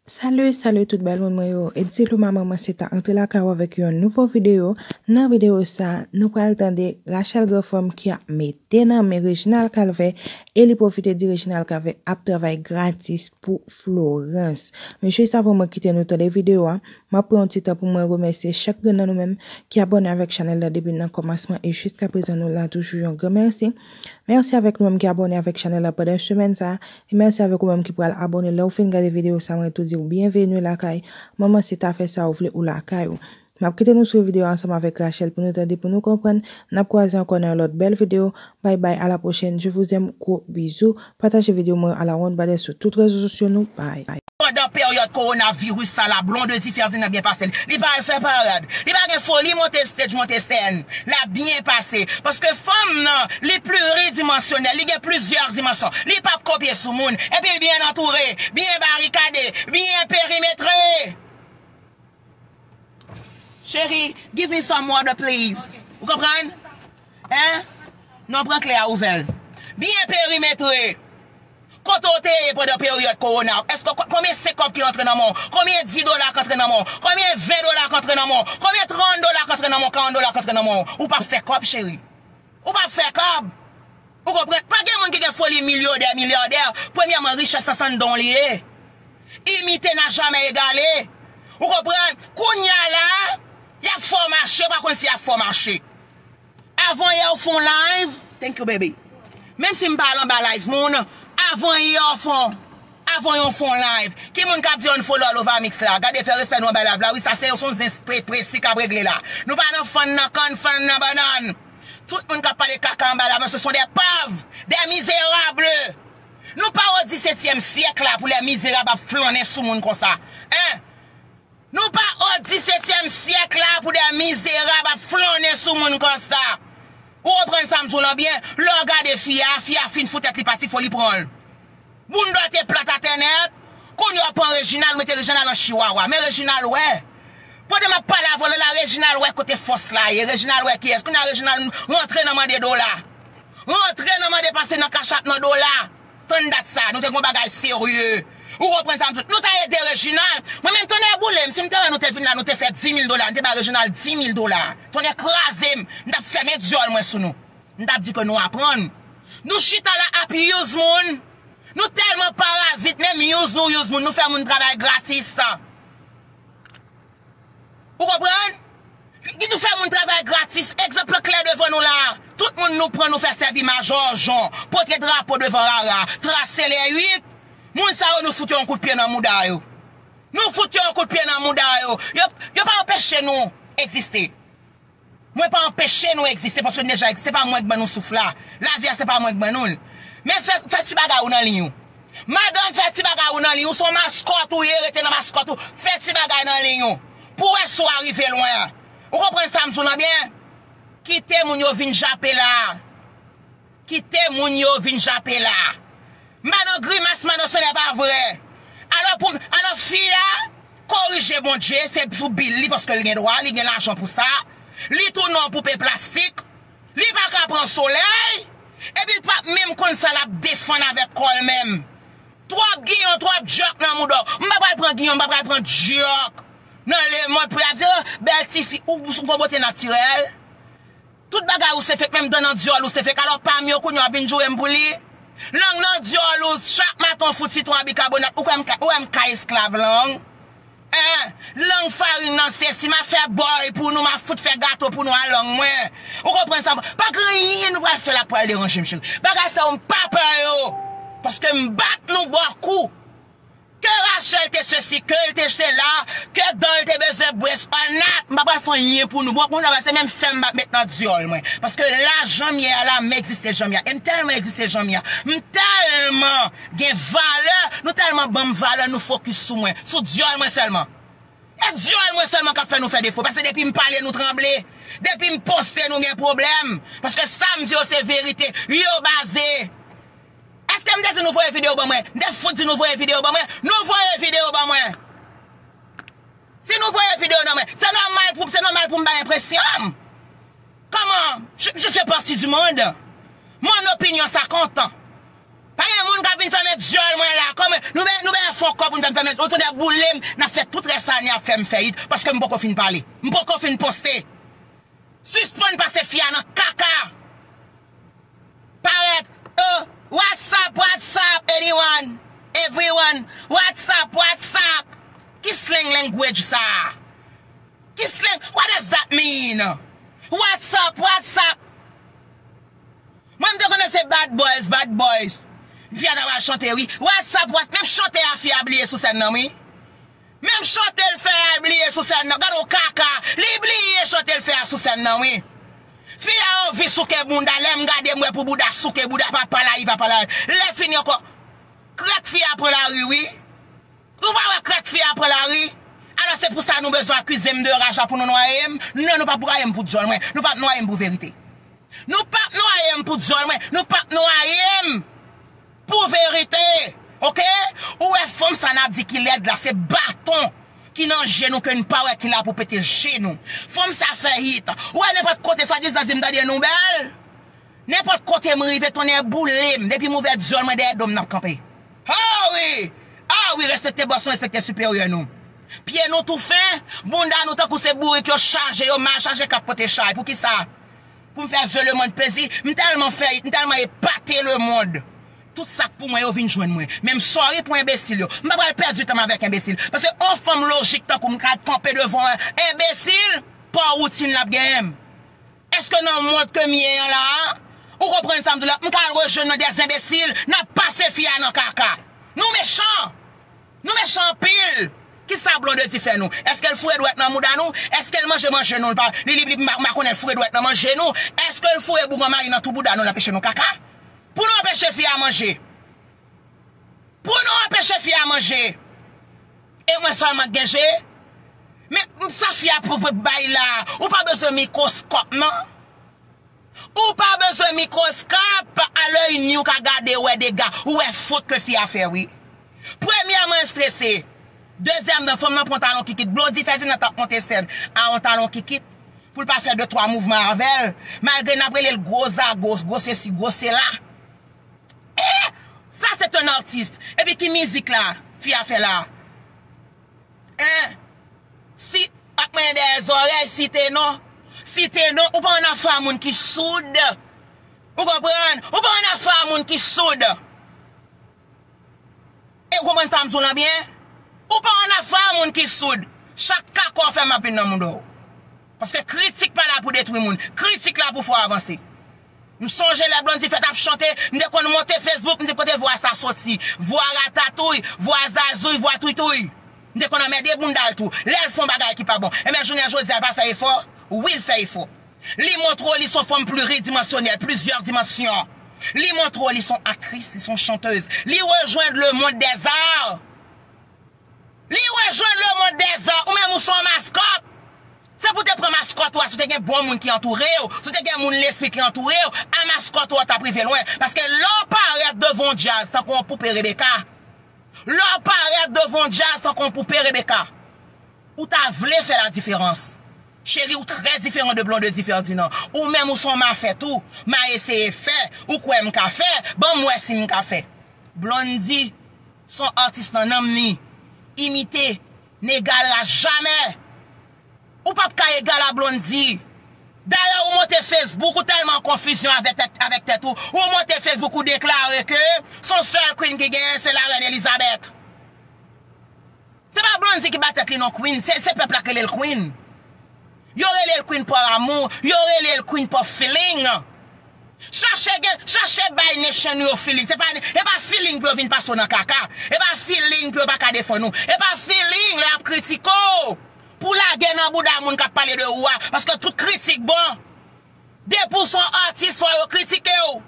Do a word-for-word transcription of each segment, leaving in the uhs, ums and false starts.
Salut, salut tout bèl moun mwen yo. Eddy Luma Manman Seta antre lakay ou avèk yon nouvo videyo. Nan videyo sa, nou pral tande Rachel Granfòm ki ap mete nan men Reginald Calvert e li pwofite di Reginald Calvert ap travay gratis pou Florence. Men jis avan mwen kite nou tande videyo a, m ap pran yon ti tan pou mwen remèsye chak grenn nan nou menm ki abòne avèk chanèl la depi nan kòmansman e jiska prezan nou la toujou yon gran mèsi. Mèsi avèk nou menm ki abòne avèk chanèl la pandan semèn sa. E mèsi avèk ou menm ki pral abòne. Lè w fin gade videyo sa, mwen tou di w byenveni lakay Manman Seta, fè sa w vle, ou lakay ou. M ap kite nou swiv videyo ansanm avèk Rachel pou nou tande, pou nou konprann. N ap kwaze ankò nan yon lòt bèl videyo. Bye bye, à la prochaine, je vous aime, gros bisous. Pataje videyo mwen a la ronde, ba dèyè sou tout rezo sosyo nou. Bye. Pandan peryòd kowonaviris sa la, Blondedy Ferdinand byen pase l. Li pa al fè parad. Li pa gen foli monte stage, monte sèn. L ap byen pase. Paske fanm nan, li pliridimansyonèl, li gen plizyè dimansyon. Li p ap kopye sou moun. Epi l byen antoure, byen barikade, byen perimetre. Cheri, give me some water, please. Ou konprann? Hein? Non, pran klè a, ouvè l. Byen perimetre. Kote w te ye pandan peryòd kowona? Èske ko-, konbyen senk kòb ki rantre nan men w? Konbyen dis dola k rantre nan men w? Konbyen ven dola k rantre nan men w? Konbyen trant dola k rantre nan men w? Karant dola k rantre nan men w? Ou p ap fè kòb, cheri. Ou p ap fè kòb. Ou konprann? Pa gen moun ki gen foli milyonè, milyardè. Premyèman, richès la se anndan w li ye. Imite n'a jamais égalé. Ou konprann? Kounye a la, y ap fè w mache, ou pa konn si y ap fè w mache. Avan yè w fè yon live, thank you, baby. Menm si m pa al anba live moun, avan yè w fè yon, avan yon fè yon live. Ki moun k ap di unfollow Lova Mix la? Gade, fè respè nou anba live la. Wi, sa se yon, se yon zen pre-, presi k ap regle la. Nou pa nan fann nan kann, fann nan bannann. Tout moun k ap pale kaka anba la, men ce sont des pauvres, des misérables. Nou pa o disetyèm syèk la pou lè mizerab ap flannen sou moun konsa. Hein? Nou pa o disetyèm syèk la pou de mizerab ap flannen sou moun konsa. Ou konprann sa m di w lan byen? Lè w gade fi a, fi a fin fout tèt li pati, fò li pran l. Bounda te plat atè nèt. Kounye a w pran Reginald, mete Reginald an chiwawa. Men Reginald wè. Pandan m ap pale avè w la, Reginald wè kote fòs la ye. Reginald wè kiyès. Kounye a Reginald rantre nan mande dola. Rantre nan mande pase nan Cash App nan dola. Tann dat sa, nou te gon bagay serye. Ou konprann sa m di w? Nou ta ede Reginald. Mwen menm tonnè boule m, si m te wè nou te vin la, nou te fè dis mil dola, nou te bay Reginald dis mil dola. Tonnè kraze m, m t ap fèmen dyòl mwen sou nou. M t ap di ke nou aprann. Nou chita la ap use moun. Nou tèlman parazit, menm use nou use moun, nou fè moun travay gratis. Ou konprann? Ki nou fè moun travay gratis. Egzanp lan klè devan nou la. Tout moun nou pran, nou fè sèvi majò jan, pote drapo devan rara, trase lè uit. Moun sa yo, nou fout yo yon kout pye nan mouda yo. Nou fout yo yon kout pye nan mouda yo. Yo, yo pa anpeche nou egziste. Mwen pa anpeche nou egziste paske nou deja egziste. Se pa mwen k ban nou souf la. Lavi a se pa mwen k ban nou l. Men fè, fè ti bagay ou nan liy ou. Madanm, fè ti bagay ou nan liy ou. Se yon maskòt ou ye, rete nan maskòt ou. Fè ti bagay nan liy ou. Pou w wè si w a rive lwen. Ou konprann sa m di w lan byen? Kite moun yo vin jape la. Kite moun yo vin jape la. M pa nan grimas, m pa nan sènè pa vre. Alò pou m, alò fi a, korije Bondye, se sou bil li paske l gen dwa, li gen lajan pou sa. Li tounen yon poupe plastik. Li pa ka pran solèy. Epi l p ap menm konn sa l ap defann avèk kò l menm. Twòp giyon, twòp djòk nan mouda w. M pa pral pran giyon, m pa pral pran djòk. Nan lemonn pou y ap di, "Oh, bèl tifi, ou, ou gon bote natirèl." Tout bagay ou se fek, menm dan nan dyòl ou se fek. Alò pa m yo kounye a w ap vin joure m pou li. Lang nan dyòl ou, chak maten w fout sitwon a bikabonat. Ou kwè m ka, ou wè m ka esklav lang? Hein? Lang farin nan sesi, m a fè bòy pou nou, m a fout fè gato pou nou a lang mwen. Ou konprann sa? Pa gen anyen nou pral fè la k pral deranje m, cheri. Bagay sa yo, m pa pè yo. Paske m bat nou bòkou. Ke Rachel te sesi, ke l te sela, ke dan l te bezwen bwès, or not, m pa pral fè anyen pou nou. Bon, kounye a se menm fè m m ap met nan dyòl mwen. Paske la, jan m ye a la, m egziste jan m ye a. E m tèlman egziste jan m ye a. M tèlman gen valè, nou tèlman ban m valè, nou fokis sou mwen, sou dyòl mwen sèlman. E dyòl mwen sèlman k ap fè nou fè defo. Paske depi m pale, nou tranble. Depi m poste, nou gen pwoblèm. Paske sa m di yo se verite. Yo baze. Èske m te di nou voye videyo ban mwen? M te fout di nou voye videyo ban mwen. Nou voye videyo ban mwen. Si nou voye videyo nan mwen, se nòmal pou, se nòmal pou m bay enpresyon. Comment? Je, je fais partie du monde. Mon opinion, ça compte. Pa Gen moun k ap vin fèmen dyòl mwen la. Kòman nou ben nou ben fè kòb pou n fè m fèmen. Ou tande ap boule m, n ap fè tout rès ane ap fè m fè it paske m poko fin pale. M poko fin poste. Sispann pase fi a nan kaka. Parèt, oh, what's up, what's up, anyone, everyone, what's up, what's up? Ki slang language sa? Ki slang, what does that mean? What's up, what's up? Mwen m te konnen se bad boys, bad boys. Fi a ta pral chante wi. What's up, what's, menm chante a fi a bliye sou sèn nan wi. Menm chante l fè a bliye sou sèn nan. Gade yon kaka. Li bliye chante l fè a sou sèn nan wi. Fi a anvi souke bounda. Lè m gade m wè pou bouda souke bouda papa layi papa layi. Lè fini ankò. Krèk fi a pran lari wi. Ou pa wè krèk fi a pran lari? Alò se pou sa nou bezwen akize m de raj la pou nou nwaye m? Non, nou p ap nwaye m pou dyòl mwen. Nou p ap nwaye m pou verite. Nou p ap nwaye m pou dyòl mwen. Nou p ap nwaye m pou verite. Oke? Ou wè fanm sa n ap di ki lèd la, se baton ki nan je nou ke n pa wè ki la pou pete je nou. Fanm sa fè hit. Ou wè nenpòt kote swadizan di m tande nou bèl. Nenpòt kote m rive, tonnè boule m, depi m ouvè dyòl mwen dèyè do m n ap kanpe. Ah wi! Ah wi, respekte bòs nou, respekte siperyè nou. Pye nou toufe, bounda nou tankou se bourik yo chaje, yo mal chaje k ap pote chay. Poukisa? Pou m fè zye lemonn plezi, m tèlman fè it, m tèlman epate lemonn. Tout sa k pou mwen yo vin jwenn mwen. Men m sòri pou enbesil yo. M pa pral pèdi tan m avèk enbesil. Paske on fanm lojik tankou m ka kanpe devan enbesil, pa woutin l ap genyen m. Èske nan mond ke m ye an la a, ou konprann sa m di w la, m ka al rejwenn nan dèz enbesil, n ap pase fi a nan kaka. Nou mechan! Nou mechan anpil! Kisa Blondedy fè nou? Èske l foure dwèt nan mouda nou? Èske l manje manje nou? Li, li, li, ma, ma konnen l foure dwèt nan manje nou? Èske l foure bougon mayi nan tou bouda nou, l anpeche nou kaka? Pou nou anpeche fi a manje? Pou nou anpeche fi a manje? E mwen sèlman k gen je? Men sa fi a pou, pou bay la, ou pa bezwen mikwoskòp non. Ou pa bezwen mikwoskòp, a lèy ni ou ka gade, ou wè dega, ou wè fot ke fi a fè wi. Premyèman, l strese. Dezyèmman, fanm nan pran talon kikit. Blondy Ferdinand t ap monte sèn a yon talon kikit pou l pa fè de twa mouvman avè l. Malgre n ap rele l gwo zago, gwo sesi, gwo sela. E sa se t on artist. Epi ki mizik la fi a fè la? Hein? Si ap manyen dèyè zòrèy, site non. Site non, ou pa ann afè a moun ki soud. Ou konprann? Ou pa ann afè a moun ki soud. E ou konprann sa m di w lan byen? Ou pa ann afè a moun ki soud. Chak kaka w fè m ap vin nan mouda w. Paske kritik pa la pou detwi moun. Kritik la pou fè w avanse. M sonje lè Blondy fèt ap chante, m te konn monte Facebook, m di kote vwa sa soti. Vwa ratatouy, vwa zazouy, vwa touytouy. M te konn anmède bounda l tou. Lè l fè yon bagay ki pa bon. Enben jounen jodi a l pa fè efò? Wi l fè efò. Li montre w li se yon fanm pliridimansyonèl, plizyè dimansyon. Li montre w li se yon aktris, li se yon chantèz. Li rejwenn le monde des arts. Li rejwenn le monde des arts. Ou menm ou se yon maskòt. Se pou te pran maskòt ou a, si w te gen bon moun ki antoure w, si w te gen moun lespri ki antoure w, a maskòt ou a t ap rive lwen. Paske lè w parèt devan yon djaz tankou yon poupe Rebecca, lè w parèt devan yon djaz tankou yon poupe Rebecca, ou ta vle fè la diferans. Cheri, ou trè diferan de Blondedy Ferdinand. Ou menm ou se yon m a fè tou. M a eseye fè. Ou kwè m ka fè? Ban m wè si m ka fè. Blondy se yon atis nan nanm ni. Imite, n egalra jamè. Ou p ap ka egal a Blondy. Dayè, ou monte Facebook, ou tèlman an konfizyon avè tèt, avèk tèt ou, ou monte Facebook, ou deklare ke se yon sèl queen ki genyen, se larèn Elizabeth. Se pa Blondy ki ba tèt li non queen, se, se pèp la k rele l queen. Yo rele l queen pa amou, yo rele l queen pa feeling. Chache gen, chache bay nation yo feeling. Se pa, e pa feeling pou yo vin pase w nan kaka. E pa feeling pou yo pa ka defann ou. E pa feeling lè y ap kritike w pou lage nan bouda moun k ap pale de ou a. Paske tout kritik bon. Depi w se yon atis, fò yo kritike w.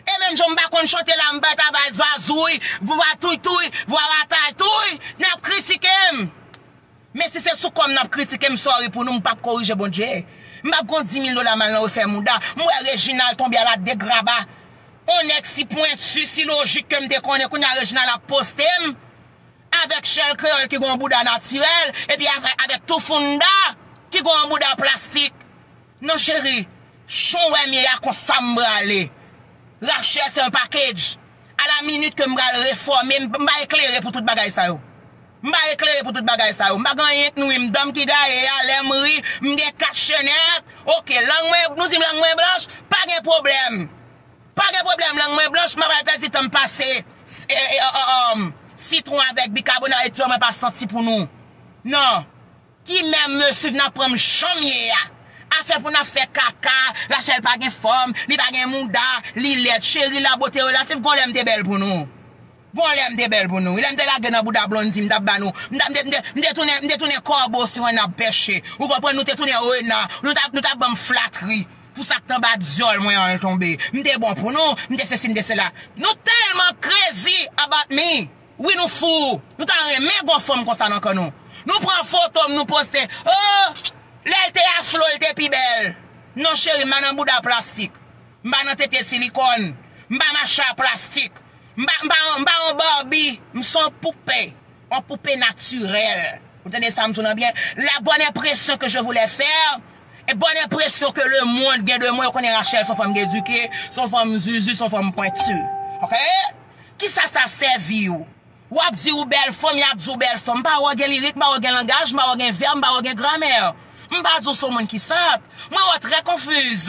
E menm jan m pa konn chante la, m pa travay zazouy, vwa touytouy, vwa ratatouy, n ap kritike m. Men si se sou kò m n ap kritike m, sòri pou nou, m p ap korije Bondye. M p ap gon di mil dola m al nan refè mouda. M wè Reginald tonbe a la degraba. On nèg si pwenti, si lojik ke m te konnen, kounye a Reginald ap poste m avèk Shell Kreyòl ki gon bouda natirèl, epi avè-, avèk Toufounda ki gon bouda plastik. Non cheri, jan w wè m ye a konsa m prale. Rachel se yon package. Al a minit ke m pral refòme, m, m pa eklere pou tout bagay sa yo. M pa eklere pou tout bagay sa yo. M pa gen anyen k nouri m. Dan m ki gaye a, lè m ri, m gen kat chenèt. Oke, lang mwen, nou di m lang mwen blanch, pa gen pwoblèm. Pa gen pwoblèm, lang mwen blanch, m ap al pèdi tan m pase, e, e, e, e, sitwon avèk bikabonat, etidyan mwen pa santi pou nou. Non. Ki menm me swiv n ap pran m jan m ye a. Afè pou n ap fè kaka, Rachel pa gen fòm, li pa gen mouda, li lèd. Cheri, la beauté relative, gon lè m te bèl pou nou. Gon lè m te bèl pou nou. Lè m te lage nan bouda Blondy, m t ap ba nou. M t ap, m te, m te, m te tounen, m te tounen kòbo si w n ap pèche. Ou konprann, nou te tounen rena. Nou t ap, nou t ap ban m flatri. Pou sa k t anba dyòl mwen an l tonbe. M te bon pou nou, m te sesi, m te sela. Nou tèlman crazy about me. Wi, nou fou. Nou ta renmen gon fanm konsa nan kan nou. Nou pran foto m, nou poste. Oh, lè l te aflo, l te pi bèl. Non, cheri, m pa nan bouda plastik. M pa nan tete silikòn. M pa mache a plastik. M pa, m pa, m pa yon Barbie. M se yon poupe. Yon poupe natirèl. Ou tande sa m di w lan byen? La bonne impression que je voulais faire, et bonne impression que le monde gen de mwen, yo konnen Rachel se yon fanm ki edike, se yon fanm zuzu, se yon fanm pwenti. Oke? Kisa sa sèvi w? W ap di ou bèl fanm, y ap di ou bèl fanm. M pa wè w gen lirik, m pa wè w gen langaj, m pa wè w gen vèb, m pa wè w gen gramè. M pa di w se yon moun ki sant. Mwen wè w trè konfiz.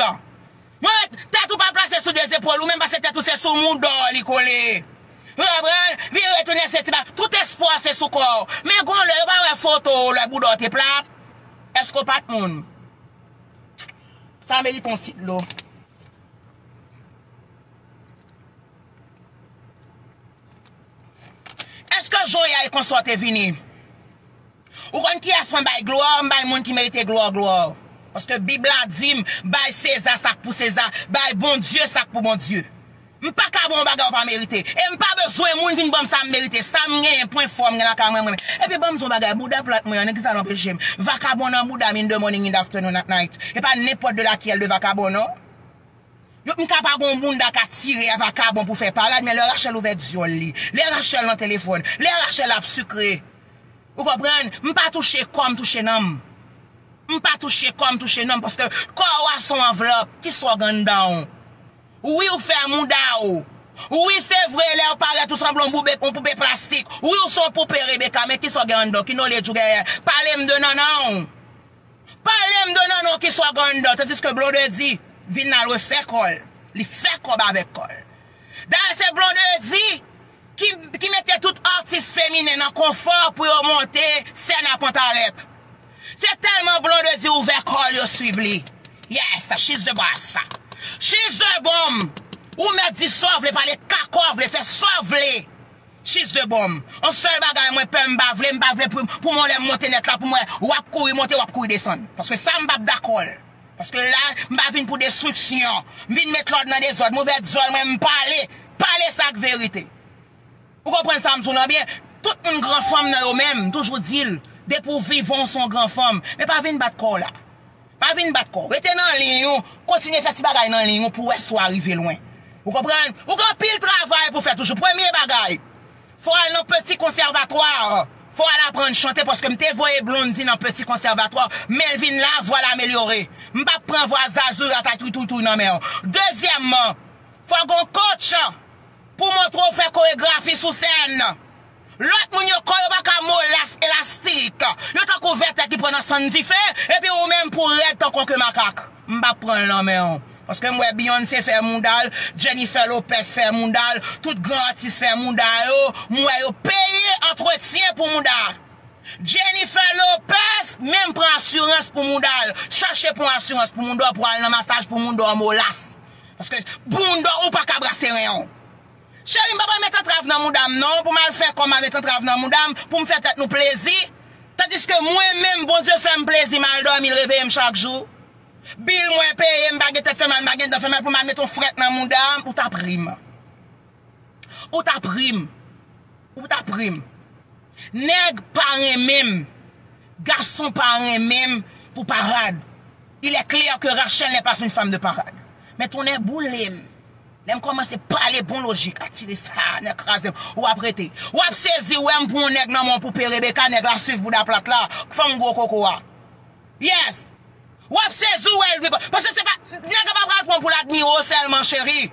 Mwen wè tèt ou pa plase sou de zepòl ou menm, paske tèt ou se sou mouda w li kole. Ou konprann? Vire tounen se ti ba. Tout espwa se sou kò w. Men gon lè yo pa wè foto w lè bouda w te plat. Èske w pa t moun? Sa merite yon tit lo. Èske jan w ye a e konsa w te vini? Ou konn kiyès mwen bay glwa? M bay moun ki merite glwa, glwa. Paske Bib la di m, bay Seza sa k pou Seza, bay Bondye sa k pou Bondye. M pa ka ba w yon bagay w pa merite. E m pa bezwen moun vin ban m sa m merite. Sa m genyen, pwen fò m gen lakay mwen, mwen. Epi ban m di w yon bagay, bouda plat mwen an, nan ki sa l anpeche m? Vakabon nan bouda m in the morning, in the afternoon, at night. E pa nenpòt de lakiyèl de vakabon, non. Yo, m ka pa gon moun da ka tire a vakabon pou fè parad, men lè Rachel ouvè dyòl li, lè Rachel nan telefòn, lè Rachel ap sikre, ou konprann? M pa touche kò, m touche nanm. M pa touche kò, m touche nanm, paske kò w a se yon anvlòp, kisa w gen anndan w? Wi, ou fè mouda w. Wi, se vre, lè w parèt ou sanble yon boube, yon poupe plastik. Wi, ou se yon poupe Rebecca, men kisa w gen anndan w? Ki knowledge ou genyen? Pale m de nannan w. Pale m de nannan w, kisa w gen anndan, tandiske Blondedy vin al refè kò l. Li fè kòb avèk kò l. Dayè, se Blondedy ki, ki mete tout atis feminen nan konfò pou yo monte sèn a pantalèt. Se tèlman Blondedy ouvè kò l, yo swiv li. Yes, she's the boss. She's the bomb. Ou mèt di sa w vle, pale kaka w vle, fè sa w vle. She's the bomb. Yon sèl bagay mwen pè, m pa vle, m pa vle pou, pou mwen lè m monte nèt la, pou mwen, w ap kouri monte, w ap kouri desann. Paske sa m p ap dakò l. Paske la, m pa vin pou destriksyon. M vin met lòd nan dezòd. M ouvè dyòl mwen, m pale. Pale sa k verite. Ou konprann sa m di w lan byen? Tout moun gran fanm nan yo menm, m toujou di l, depi w vivan w se yon gran fanm. Men pa vin bat kò w la. Pa vin bat kò w. Rete nan liy ou. Kontinye fè ti bagay nan liy ou pou w wè si w a rive lwen. Ou konprann? Ou gen anpil travay pou w fè toujou. Premye bagay, fò w al nan peti konsèvatwa. Fò w al aprann chante, paske m te voye Blondedy nan peti konsèvatwa, men l vin la, vwa l amelyore. M p ap pran vwa zazouy atay touy touy touy nan men w. Dezyèmman, fò w gen yon coach pou montre w fè koregrafi sou sèn. Lòt moun yo, kò yo pa ka molas, elastik. Yo tankou vètè ki pran nan sann dife, epi ou menm pou w rèd tankou yon ke makak. M p ap pran l nan men w. Paske m wè Beyoncé fè mouda l, Jennifer Lopez fè mouda l, tout gran atis fè mouda yo, m wè yo peye antretyen pou mouda. Jennifer Lopez menm pran asirans pou mouda l, chache pran asirans pou mouda w pou al nan masaj pou mouda w molas. Paske bouda w ou pa ka brase ren w. Cheri, m pa pral met antrav nan mouda m non, pou m al fè kò m al met antrav nan mouda m, pou m fè tèt nou plezi. Tandiske mwen menm, Bondye fè m plezi, m al dòmi, l reveye m chak jou. Bil mwen peye, m pa gen tèt fè mal, m pa gen dan fè mal, pou m al met yon frèt nan mouda m, ou t ap ri m. Ou t ap ri m. Ou t ap ri m. Nèg pa renmen m. Gason pa renmen m pou parad. Il est clair que Rachel n'est pas une femme de parade. Men tonnè boule m. Lè m kòmanse pale bon lojik, atire sa, nèg kraze m. W ap rete. W ap sezi wè m pou yon nèg nan men yon poupe Rebecca, nèg la swiv bouda plat la, fanm gwo koko a. Yes! W ap sezi w wè l vre. Paske se pa, nèg la pa pral pran w pou l admire w sèlman, cheri.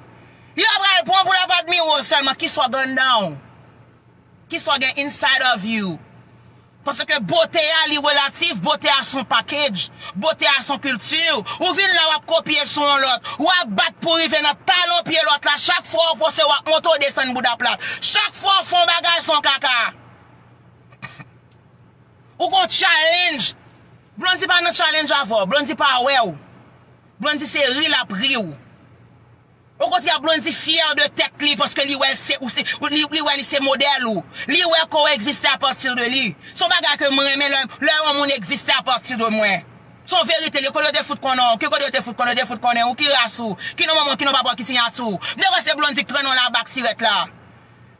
Yo pral pran pou l ap admire w sèlman. Kisa w gen anndan w? Kisa w gen inside of you? Paske bote a, li relatif, bote a se yon package. Bote a se yon kilti. Ou vin la, w ap kopye sou yon lòt. W ap bat pou rive nan talon pye lòt la. Chak fwa w poste, w ap monte w desann bouda plat. Chak fwa w fè yon bagay, se yon kaka. Ou gon challenge. Blondy pa nan challenge avè w. Blondy pa wè w. Blondy se ri l ap ri w. Okontrè, Blondy fyè de tèt li paske li wè se, ou se, li, li wè li se modèl ou. Li wè ke w egziste apati de li. Se yon bagay ke mwen renmen lè, lè yon moun egziste apati de mwen. Se yon verite, li, kote yo te fout konnen w, ki kote yo te fout konnen, yo te fout konnen ou, ki ras ou, ki non manman w, ki non papa w, ki siyati w. M te kwè se Blondy k trennen w nan bak sirèt la.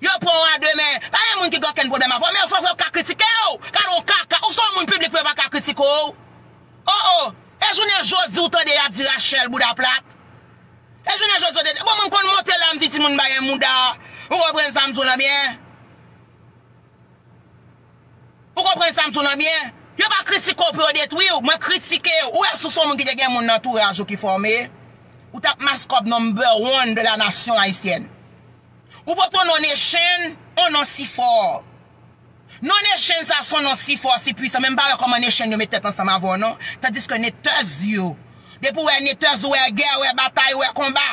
Yo pran w a de men. Pa gen moun ki gen okenn pwoblèm avè w, men fòk yo ka kritike w. Gade yon kaka, ou se yon moun piblik pou yo pa ka kritike w. Oh, oh. E jounen jodi ou tande y ap di Rachel bouda plat. E jounen jodi ou tande, bon, mwen m konn monte la, m di timoun ba yon mouda. Ou konprann sa m di w lan byen? Ou konprann sa m di w lan byen? Yo pa kritike w pou yo detwi w. Mwen kritike w. Ou wè si w se yon moun ki te gen moun nan antouraj ou ki fòme, ou t ap maskòb number one de la nation haïtienne. Ou pote yon non Nation, yon non si fò. Non Nation sa se yon non si fò, si pwisan, men m pa wè kòman Nation yo met tèt ansanm avè w non. Tandiske netèz yo, depi w wè netèz, ou wè gè, ou wè batay, ou wè konba.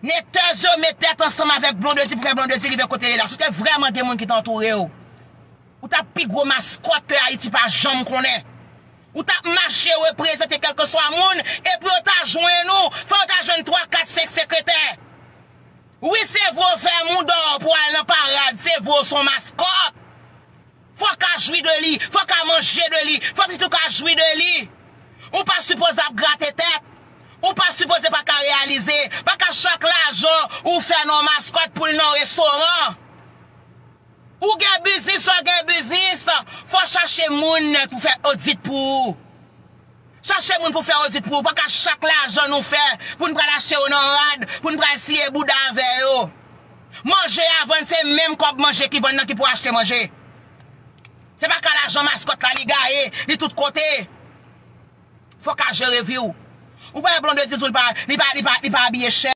Netèz yo met tèt ansanm avèk Blondedy pou fè Blondedy rive kote l ye la. Si w te vrèman gen moun ki t antoure w, ou t ap pi gwo maskòt ke Ayiti pa janm konnen. Ou t ap mache reprezante kèlkeswa moun, epi yo ta jwenn ou, fò yo ta jwenn twa, kat, senk sekretè. Wi, se vre w fè mouda w pou al nan parad, se vre w se yon maskòt. Fò w ka jwi de li, fò w ka manje de li, fò pitit ou ka jwi de li. Ou pa sipoze ap grate tèt. Ou pa sipoze pa ka reyalize, pa ka chak lajan ou fè nan yon maskòt pou l nan yon restoran. Ou gen biznis, ou gen biznis, fò w chache moun pou fè odit pou ou. Chache moun pou fè odit pou ou. Pa ka chak lajan nou fè pou n pral achte yo nan rad, pou n pral siye bouda avè yo. Manje a vann, se menm kòb manje ki vann nan ki pou achte manje. Se pa ka lajan maskòt la li gaye, li tout kote. Fò w ka jere vi w. Ou pa wè Blondedy di w li pa, li pa, li pa, li pa abiye chè.